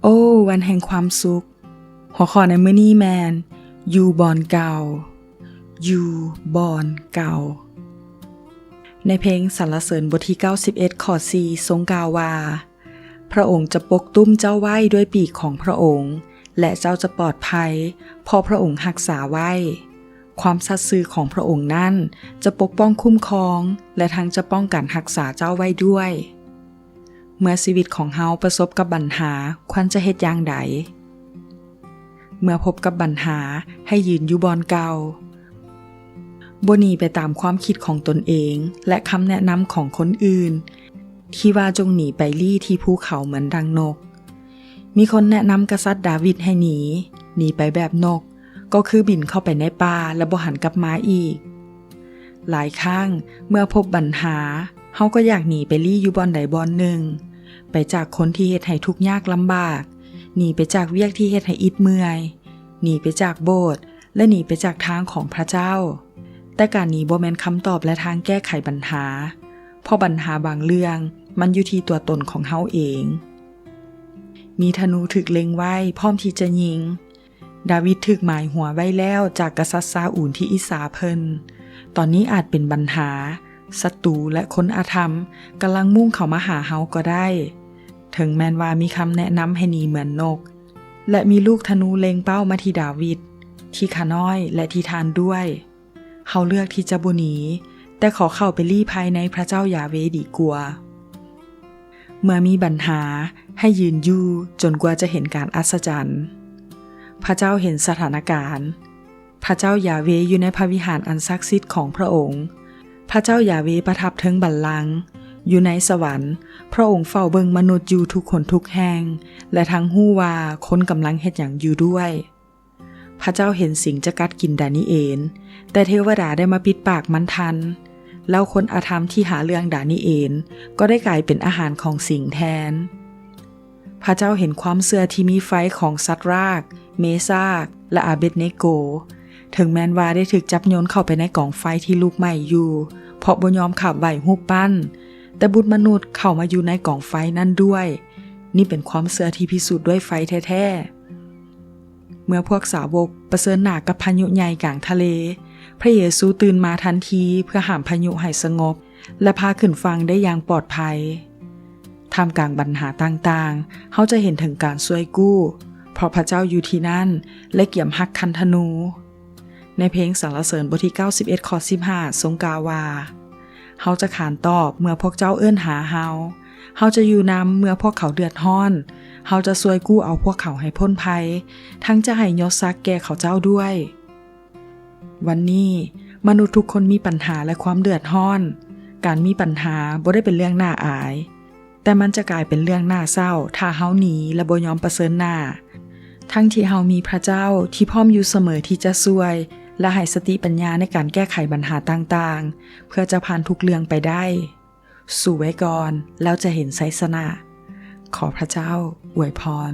ໂອ້ ວັນແຫ່ງຄວາມສຸກ. ຫົວຂໍ້ໃນມື້ນີ້ແມ່ນ ຢູ່ບ່ອນເກົ່າ, ຢູ່ບ່ອນເກົ່າ. ໃນເພງສັນລະເສີນບົດທີເກົ້າສິບເອັດ ຂໍ້ສີ່ ຊົງກ່າວວ່າ, ພຣະອົງຈະປົກຕຸ້ມເຈົ້າໄວ້ດ້ວຍປີກຂອງພຣະອົງ, ແລະ ເຈົ້າຈະປອດໄພ, ເພາະພຣະອົງຮັກສາໄວ້. ຄວາມສັດຊື່ຂອງພຣະອົງນັ້ນຈະປົກປ້ອງຄຸ້ມຄອງ ແລະ ທັງຈະປ້ອງກັນຮັກສາເຈົ້າໄວ້ດ້ວຍ. ເມື່ອຊີວິດຂອງເຮົາປະສົບກັບບັນຫາ, ຄວນຈະເຮັດຢ່າງໃດ? ເມື່ອພົບກັບບັນຫາ, ໃຫ້ຢືນຢູ່ບ່ອນເກົ່າ. ບໍ່ໜີໄປຕາມຄວາມຄິດຂອງຕົນເອງ ແລະ ຄຳແນະນຳຂອງຄົນອື່ນ ທີ່ວ່າຈົ່ງໜີໄປລີ້ທີ່ພູເຂົາເໝືອນດັ່ງນົກ. ມີຄົນແນະນຳກະສັດດາວິດໃຫ້ໜີ, ໜີໄປແບບນົກ, ກໍຄືບິນເຂົ້າໄປໃນປ່າ ແລະ ບໍ່ຫັນກັບມາອີກ. ຫຼາຍຄັ້ງເມື່ອພົບບັນຫາ, ເຮົາກໍຢາກໜີໄປລີ້ຢູ່ບ່ອນໃດບ່ອນໜຶ່ງ, ໄປຈາກຄົນທີ່ເຮັດໃຫ້ທຸກຍາກລຳບາກ, ໜີໄປຈາກວຽກທີ່ເຮັດໃຫ້ອິດເມື່ອຍ, ໜີໄປຈາກໂບດ ແລະ ໜີໄປຈາກທາງຂອງພຣະເຈົ້າ. ແຕ່ການໜີບໍ່ແມ່ນຄຳຕອບ ແລະ ທາງແກ້ໄຂບັນຫາ, ເພາະບັນຫາບາງເລື່ອງມັນຢູ່ທີ່ຕົວຕົນຂອງເຮົາເອງ. ມີທະນູຖືກເລັງໄວ້ ພ້ອມທີ່ຈະຍິງ. ດາວິດຖືກໝາຍຫົວໄວ້ແລ້ວຈາກກະສັດຊາອູນທີ່ອິດສາເພິ່ນ. ຕອນນີ້ອາດເປັນບັນຫາ, ສັດຕູ ແລະ ຄົນອະທຳກຳລັງມຸ່ງເຂົ້າມາຫາເຮົາກໍໄດ້. ເຖິງແມ່ນວ່າມີຄຳແນະນຳໃຫ້ໜີເໝືອນນົກ, ແລະ ມີລູກທະນູເລັງເປົ້າມາທີ່ດາວິດ, ທີ່ຂ້ານ້ອຍ ແລະ ທີ່ທ່ານດ້ວຍ. ເຮົາເລືອກທີ່ຈະບໍ່ໜີ, ແຕ່ຂໍເຂົ້າໄປລີ້ພາຍໃນພຣະເຈົ້າຢາເວດີກວ່າ. ເມື່ອມີບັນຫາ, ໃຫ້ຢືນຢູ່ຈົນກວ່າຈະເຫັນການອັດສະຈັນ. ພຣະເຈົ້າເຫັນສະຖານະການ. ພຣະເຈົ້າຢາເວຢູ່ໃນພຣະວິຫານອັນສັກສິດຂອງພຣະອົງ. ພຣະເຈົ້າຢາເວປະທັບເທິງບັນລັງ. ຢູ່ໃນສະຫວັນ, ພຣະອົງເຝົ້າເບິ່ງມະນຸດຢູ່ທຸກຄົນທຸກແຫ່ງ ແລະ ທັງຮູ້ວ່າຄົນກຳລັງເຮັດຫຍັງຢູ່ດ້ວຍ. ພຣະເຈົ້າເຫັນສິງຈະກັດກິນດານີເອນ, ແຕ່ເທວະດາໄດ້ມາປິດປາກມັນທັນ, ແລ້ວຄົນອະທຳທີ່ຫາເລື່ອງດານີເອນກໍໄດ້ກາຍເປັນອາຫານຂອງສິງແທນ. ພຣະເຈົ້າເຫັນຄວາມເຊື່ອທີ່ມີໄຟຂອງຊັດຣາກ, ເມຊາກ ແລະ ອາເບັດເນໂກ. ເຖິງແມ່ນວ່າໄດ້ຖືກຈັບໂຍນເຂົ້າໄປໃນກອງໄຟທີ່ລຸກໄໝ້ຢູ່, ເພາະບໍ່ຍອມຂາບໄຫວ້ຮູບປັ້ນ, ແຕ່ບຸດມະນຸດເຂົ້າມາຢູ່ໃນກອງໄຟນັ້ນດ້ວຍ. ນີ້ເປັນຄວາມເຊື່ອທີ່ພິສູດດ້ວຍໄຟແທ້ໆ. ເມື່ອພວກສາວົກປະເຊີນໜ້າກັບພາຍຸໃຫຍ່ກາງທະເລ, ພຣະເຢຊູຕື່ນມາທັນທີເພື່ອຫ້າມພາຍຸໃຫ້ສະຫງົບ ແລະ ພາຂຶ້ນຝັ່ງໄດ້ຢ່າງປອດໄພ. ທ່າມກາງບັນຫາຕ່າງໆ, ເຮົາຈະເຫັນເຖິງການຊ່ວຍກູ້, ເພາະພຣະເຈົ້າຢູ່ທີ່ນັ້ນ ແລະ ກຽມຮັກຄັນທະນູ. ໃນເພງສັນລະເສີນບົດທີເກົ້າສິບເອັດ ຂໍ້ສິບຫ້າ ຊົງກ່າວວ່າ, ເຮົາຈະຂານຕອບເມື່ອພວກເຈົ້າເອີ້ນຫາເຮົາ. ເຮົາຈະຢູ່ນຳເມື່ອພວກເຂົາເດືອດຮ້ອນ. ເຮົາຈະຊ່ວຍກູ້ເອົາພວກເຂົາໃຫ້ພົ້ນໄພ, ທັງຈະໃຫ້ຍົດສັກແກ່ເຂົາເຈົ້າດ້ວຍ. ວັນນີ້, ມະນຸດທຸກຄົນມີບັນຫາ ແລະ ຄວາມເດືອດຮ້ອນ. ການມີບັນຫາບໍ່ໄດ້ເປັນເລື່ອງໜ້າອາຍ, ແຕ່ມັນຈະກາຍເປັນເລື່ອງໜ້າເສົ້າ ຖ້າເຮົາໜີ ແລະ ບໍ່ຍອມປະເຊີນໜ້າ. ທັງທີ່ເຮົາມີພຣະເຈົ້າທີ່ພ້ອມຢູ່ສະເໝີທີ່ຈະຊ່ວຍ ແລະ ໃຫ້ສະຕິປັນຍາໃນການແກ້ໄຂບັນຫາຕ່າງໆ ເພື່ອຈະຜ່ານທຸກເລື່ອງໄປໄດ້. ສູ້ໄວ້ກ່ອນ, ແລ້ວຈະເຫັນໄຊຊະນະ. ຂໍພຣະເຈົ້າອວຍພອນ.